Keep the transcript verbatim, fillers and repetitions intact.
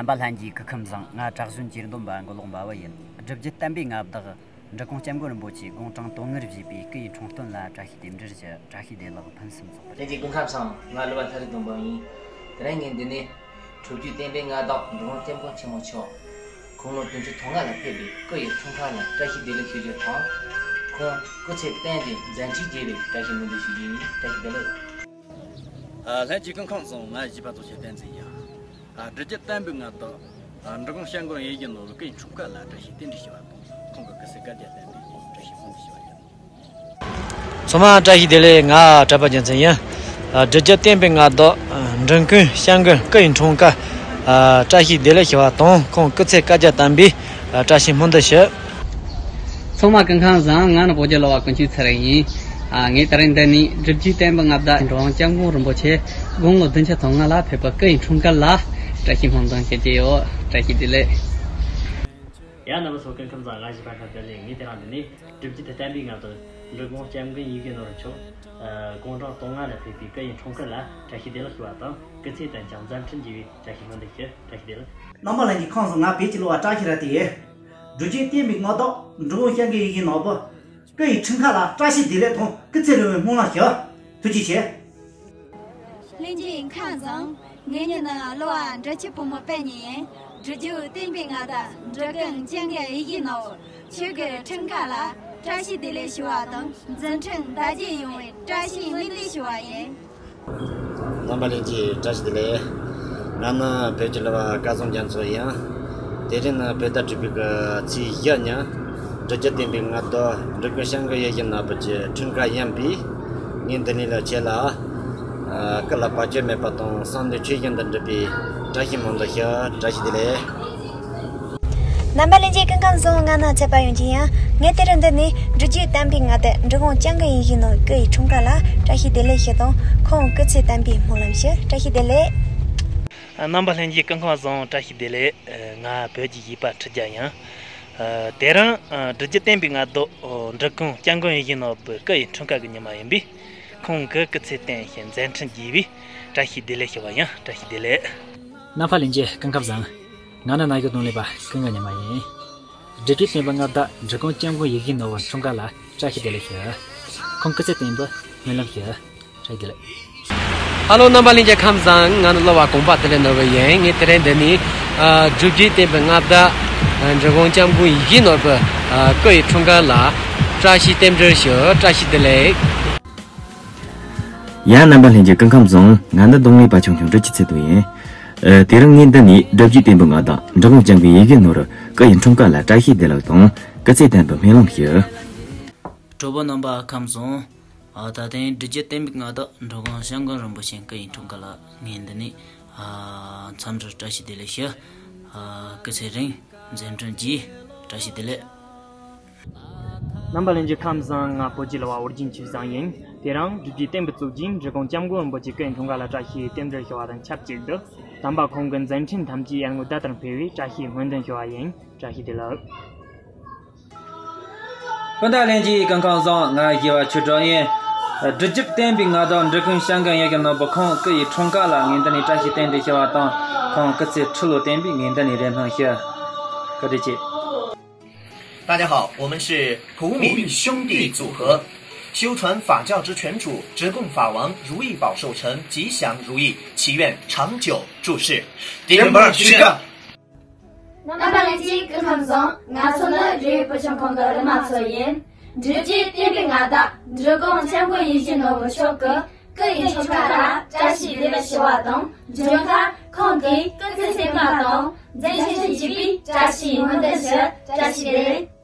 པ་ལྷན་རྒྱས་སྐུ་ཁམས་བཟང་། ང་གྲྭ་གཞོན་གྱེར་འདོན་པ་མགོ་ལོག་འབའ་བ་ཡིན། སྒྲུབ་བརྒྱུད་བསྟན་པའི་མངའ་བདག་འབྲི་གུང་སྐྱབས་མགོན་རིན་པོ་ཆེ་དགུང་གྲངས་དོན་ལྔར་བཞེས་པའི་སྐུ་ཡི་འཁྲུངས་སྟོན་ལ་བཀྲ་ཤིས་རྟེན་འབྲེལ་ཞུ། བཀྲ་ཤིས་བདེ་ལེགས། ཕུན་སུམ་ཚོགས་པ། ལྷན་རྒྱས་སྐུ་ཁམས་བཟང་། ང་གླུ་བ་ལྷ་རི་སྡོང་པོ་ཡིན། དེ་རིང་ངས་འདི་ནས་སྒྲུབ་བརྒྱུད་བསྟན་པའི་མངའ་བདག་འབྲི་གུང་སྐྱབས་མགོན་ཆེན་པོ་མཆོག་དགུང་ལོ་བདུན་ཅུ་དོན་ལྔ་ལ་ཕེབས་པའི་སྐུ་ཡི་འཁྲུངས་སྐར་ལ་བཀྲ་ཤིས་བདེ་ལེགས་ཞུ་རྒྱུ་དང་། ཁོང་སྐུ་ཚེ་བརྟན་ཏེ་མཛད་འཕྲིན་རྒྱས་པའི་བཀྲ་ཤིས་སྨོན་འདུན་ཞུ་རྒྱུ་ཡིན། བཀྲ་ཤིས་བདེ་ལེགས། ཨ། ལྷན་རྒྱས་སྐུ་ཁམས་བཟང་། ང་གཞས་པ་ཚོགས་ཆེན་བསྟན་འཛིན་ཡིན། ཨ། སྒྲུབ་བརྒྱུད་བསྟན་པའི་མངའ་བདག་ཨ། འབྲི་གུང་སྐྱབས་མགོན་ཡིད་བཞིན་ནོར་བུའི་སྐུ་ཡི་འཁྲུངས་སྐར་ལ་བཀྲ་ཤིས་རྟེན་འབྲེལ་ཞུ་བ་དང་། ཁོང་གི་སྐུ་ཚེ་བསྐལ་བརྒྱར་བརྟན་པའི་བཀྲ་ཤིས་སྨོན་འདུན་ཞུ་བ་ཡིན། ཚང་མ་བཀྲ་ཤིས་བདེ་ལེགས། ང་གྲགས་པ་རྒྱལ་མཚན་ཡིན། ཨ། སྒྲུབ་བརྒྱུད་བསྟན་པའི་མངའ་བདག་ཨ། འབྲི་གུང་སྐྱབས་མགོན་སྐུ་ཡི་འཁྲུངས་སྐར་ཨ། བཀྲ་ཤིས་བདེ་ལེགས་ཞུ་བ་དང་། ཁོང་སྐུ་ཚེ་བསྐལ་བརྒྱར་བརྟན་པའི་ཨ། བཀྲ་ཤིས་སྨོན་འདུན་ཞུ། ཚང་མ་སྐུ་ཁམས་བཟང་། ང་ནི་བོད་ཀྱི་གླུ་བ་ཀུན་གཅིག་ཚེ་རིང་ཡིན། ཨ། ངས་དེ་རིང་འདི་ནས་སྒྲུབ་བརྒྱུད་བསྟན་པའི་མངའ་བདག་འབྲི་གུང་སྐྱབས་མགོན་རིན་པོ་ཆེ་དགུང་ལོ་བདུན་ཅུ་དོན་ལྔ་ལ་ཕེབས་པའི་སྐུ་ཡི་འཁྲུངས་སྐར་ལ་བཀྲ་ཤིས་སྨོན་འདུན་ཞུ་གི་ཡོད། བཀྲ་ཤིས་བདེ་ལེགས། ཡ། རྣམ་པ་ཚོ་སྐུ་ཁམས་བཟང་། ང་གཞས་པ་ཁ་བརྡ་ལས། ངས་དེ་རིང་འདི་ནས་སྒྲུབ་བརྒྱུད་བསྟན་པའི་མངའ་བདག་འབྲི་གུང་སྐྱབས་མགོན་ཡིད་བཞིན་ནོར་བུ་མཆོག་ཨ། དགུང་གྲངས་དོན་ལྔ་ལ་ཕེབས་པའི་སྐུ་ཡི་འཁྲུངས་སྐར་ལ་བཀྲ་ཤིས་བདེ་ལེགས་ཞུ་བ་དང་། སྐུ་ཚེ་བརྟན་ཅིང་མཛད་འཕྲིན་རྒྱས་པའི་བཀྲ་ཤིས་སྨོན་འདུན་ཞུ། བཀྲ་ཤིས་བདེ་ལེགས། རྣམ་པ་ལྷན་རྒྱས་ཁམས་བཟང་། ང་བོད་ཀྱི་གླུ་བ་བཀྲ་ཤིས་ར་ཏི་ཡིན། སྒྲུབ་བརྒྱུད་བསྟན་པའི་མངའ་བདག་འབྲི་གུང་སྐྱབས་མགོན་ཡིད་བཞིན་ནོར་བུ་སྐུ་ཡི་འཁྲུངས་སྐར་ལ་བཀྲ་ཤིས་བདེ་ལེགས་དང་སྐུ་ཚེ་རིང་བའི་སྨོན་ལམ་ཞུ། ཐུགས་རྗེ་ཆེ། ལྷན་རྒྱས་ཁམས་བཟང་། ངའི་མིང་ནི་གླུ་བ་འབྲི་ཆུ་བུ་མོ་པད་ཉི་ཡིན། སྒྲུབ་བརྒྱུད་བསྟན་པའི་མངའ་བདག་འབྲི་གུང་སྐྱབས་མགོན་ཡིད་བཞིན་ནོར་བུ་མཆོག་གི་འཁྲུངས་སྐར་ལ་བཀྲ་ཤིས་བདེ་ལེགས་ཞུ་བ་དང་། མཛད་འཕྲིན་དར་རྒྱས་ཡོང་བའི་བཀྲ་ཤིས་སྨོན་འདུན་ཞུ་བ་ཡིན། རྣམ་པ་ལྷན་རྒྱས་བཀྲ་ཤིས་བདེ་ལེགས། ང་ནི་བོད་ཀྱི་གླུ་བ་སྐལ་བཟང་རྒྱ་མཚོ་ཡིན། དེ་རིང་ནི་བོད་ཟླ་དྲུག་པའི་གི་ཚེས་བཞི་ཉིན། སྒྲུབ་བརྒྱུད་བསྟན་པའི་མངའ་བདག་འབྲི་གུང་སྐྱབས་མགོན་ཡིད་བཞིན་ནོར་བུ་གི་འཁྲུངས་སྐར་ཡིན་པས། ངས་འདི་ནས་ལ་ཁྱེད་ལ། ཨ། སྐུ་ལ་བར་ཆད་མེད་པ་དང་། བསམ་དོན་ཆོས་བཞིན་དུ་འགྲུབ་པའི་བཀྲ་ཤིས་སྨོན་འདུན་ཞུ། བཀྲ་ཤིས་བདེ་ལེགས། རྣམ་པ་ལྷན་རྒྱས་སྐུ་ཁམས་བཟང་། ང་ནི་ཚེ་དཔལ་ཡོན་ཅིན་ཡིན། ངས་དེ་རིང་འདི་ནས་སྒྲུབ་བརྒྱུད་བསྟན་པའི་མངའ་བདག་འབྲི་གུང་སྐྱབས་མགོན་ཡིད་བཞིན་ནོར་བུའི་སྐུ་ཡི་འཁྲུངས་སྐར་ལ་བཀྲ་ཤིས་བདེ་ལེགས་ཞུ་དང་། ཁོང་སྐུ་ཚེ་བརྟན་པའི་སྨོན་ལམ་ཞུ། བཀྲ་ཤིས་བདེ་ལེགས། རྣམ་པ་ལྷན་རྒྱས་སྐུ་ཁམས་བཟང་། བཀྲ་ཤིས་བདེ་ལེགས། ང་བོད་ཀྱི་གཞས་པ་ཁྲི་རྒྱལ་ཡིན། དེ་རིང་སྒྲུབ་བརྒྱུད་བསྟན་པའི་མངའ་བདག་འབྲི་གུང་སྐྱབས་མགོན་ཡིད་བཞིན་ནོར་བུའི་སྐུ་ཡི་འཁྲུངས་སྐར་གྱི་ཉི་མ་ཡིན་པས། ཁོང་གི་སྐུ་ཚེ་བརྟན་ཞིང་མཛད་འཕྲིན་རྒྱས་པའི་བཀྲ་ཤིས་བདེ་ལེགས་ཞུ་བ་ཡིན། བཀྲ་ཤིས་བདེ་ལེགས། རྣམ་པ་ལྷན་རྒྱས་སྐུ་ཁམས་བཟང་། ང་ནི་ན་གཞོན་རྡུང་ལེན་པ་ཀུན་དགའ་ཉི་མ་ཡིན། སྒྲུབ་བརྒྱུད་བསྟན་པའི་མངའ་བདག་འབྲི་གུང་སྐྱབས་མགོན་ཡིད་བཞིན་ནོར་བུའི་འཁྲུངས་སྐར་ལ་བཀྲ་ཤིས་བདེ་ལེགས་ཞུ། ཁོང་སྐུ་ཚེ་བརྟན་པའི་སྨོན་ལམ་ཞུ། བཀྲ་ཤིས་བདེ་ལེགས། ཧ་ལོ། རྣམ་པ་ལྷན་རྒྱས་ཁམས་བཟང་། ང་ནི་གླུ་བ་གོང་པ་དེ་ལས་ནོར་བུ་ཡིན། ངས་དེ་རིང་འདི་ནས་ཨ། སྒྲུབ་བརྒྱུད་བསྟན་པའི་མངའ་བདག་ཨ། འབྲི་གུང་སྐྱབས་མགོན་ཡིད་བཞིན་ནོར་བུའི་ཨ། སྐུ་ཡི་འཁྲུངས་སྐར་ལ་བཀྲ་ཤིས་རྟེན་འབྲེལ་ཞུ། བཀྲ་ཤིས་བདེ་ལེགས། ཡ། རྣམ་པ་ལྷན་རྒྱས་སྐུ་ཁམས་བཟང་། ང་ནི་རྡུང་ལེན་པ་ཆུང་ཆུང་བཀྲ་ཤིས་ཚེ་རྡོར་ཡིན། ཨ། དེ་རིང་ངས་འདི་ནས་སྒྲུབ་བརྒྱུད་བསྟན་པའི་མངའ་བདག་འབྲི་གུང་སྐྱབས་མགོན་ཡིད་བཞིན་ནོར་བུའི་སྐུ་ཡི་འཁྲུངས་སྐར་ལ་བཀྲ་ཤིས་བདེ་ལེགས་དང་སྐུ་ཚེ་བརྟན་པའི་སྨོན་ལམ་ཞུ། གྲོགས་པོ་རྣམ་པ་ཁམས་བཟང་། ཨ། ད་ཐེངས་སྒྲུབ་བརྒྱུད་བསྟན་པའི་མངའ་བདག་འབྲི་གུང་སྐྱབས་མགོན་རིན་པོ་ཆེ་སྐུ་ཡི་འཁྲུངས་སྐར་ལ་ངས་འདི་ནས་ཨ། འཚམས་འདྲི་བཀྲ་ཤིས་བདེ་ལེགས་ཞུ། ཨ། སྐུ་ཚེ་རིང་། མཛད་འཕྲིན་རྒྱས། བཀྲ་ཤིས་བདེ་ལེགས། རྣམ་པ་ལྷན་རྒྱས་ཁམས་བཟང་། ང་བོད་ཀྱི་གླུ་བ་ཨོ་རྒྱན་ཆོས་བཟང་ཡིན། དེ་རིང་སྒྲུབ་བརྒྱུད་བསྟན་པའི་གཙུག་རྒྱན་འབྲི་གུང་སྐྱབས་མགོན་རིན་པོ་ཆེ་སྐུ་ཡི་འཁྲུངས་སྐར་ལ་བཀྲ་ཤིས་རྟེན་འབྲེལ་ཞུ་བ་དང་ཆབས་ཅིག་ཏུ། དམ་པ་ཁོང་གི་མཛད་འཕྲིན་ཐམས་ཅད་ཡར་ངོའི་ཟླ་ལྟར་འཕེལ་བའི་བཀྲ་ཤིས་སྨོན་འདུན་ཞུ་བ་ཡིན། བཀྲ་ཤིས་བདེ་ལེགས། སྤུན་ཟླ་ལྷན་རྒྱས་སྐུ་ཁམས་བཟང་། ང་གཞས་པ་ཆོས་གྲགས་ཡིན། སྒྲུབ་བརྒྱུད་བསྟན་པའི་མངའ་བདག་འབྲི་གུང་སྐྱབས་མགོན་ཡིད་བཞིན་ནོར་བུ་ཁོང་སྐུ་ཡི་འཁྲུངས་སྐར་ལ་ངས་འདི་ནས་བཀྲ་ཤིས་རྟེན་འབྲེལ་ཞུ་བ་དང་། ཁོང་སྐུ་ཚེ་ཁྲི་ལོ་བརྟན་པའི་ངས་འདི་ནས་རེ་སྨོན་ཞུ། བཀའ་དྲིན་ཆེ། 大家好，我们是普米兄弟组合，修传法教之泉主直贡法王如意宝寿辰吉祥如意，祈愿长久住世。 རྣམ་པ་ལྷན་རྒྱས་སྐུ་ཁམས་བཟང་། ང་ཚོ་ནི་རེ་བའི་བུ་ཆུང་ཁོང་གི་རི་མ་ཚོ་ཡིན། སྒྲུབ་བརྒྱུད་བསྟན་པའི་མངའ་བདག་འབྲི་གུང་སྐྱབས་མགོན་ཡིད་བཞིན་ནོར་བུ་མཆོག་གི་སྐུ་ཡི་འཁྲུངས་སྐར་ལ་བཀྲ་ཤིས་བདེ་ལེགས་ཞུ་བ་དང་། མགྱོན་ཁར་ཁོང་གི་སྐུ་ཚེ་བརྟན་པ་དང་མཛད་འཕྲིན་རྒྱས་པའི་བཀྲ་ཤིས་སྨོན་འདུན་ཞུ། བཀྲ་ཤིས་བདེ་ལེགས།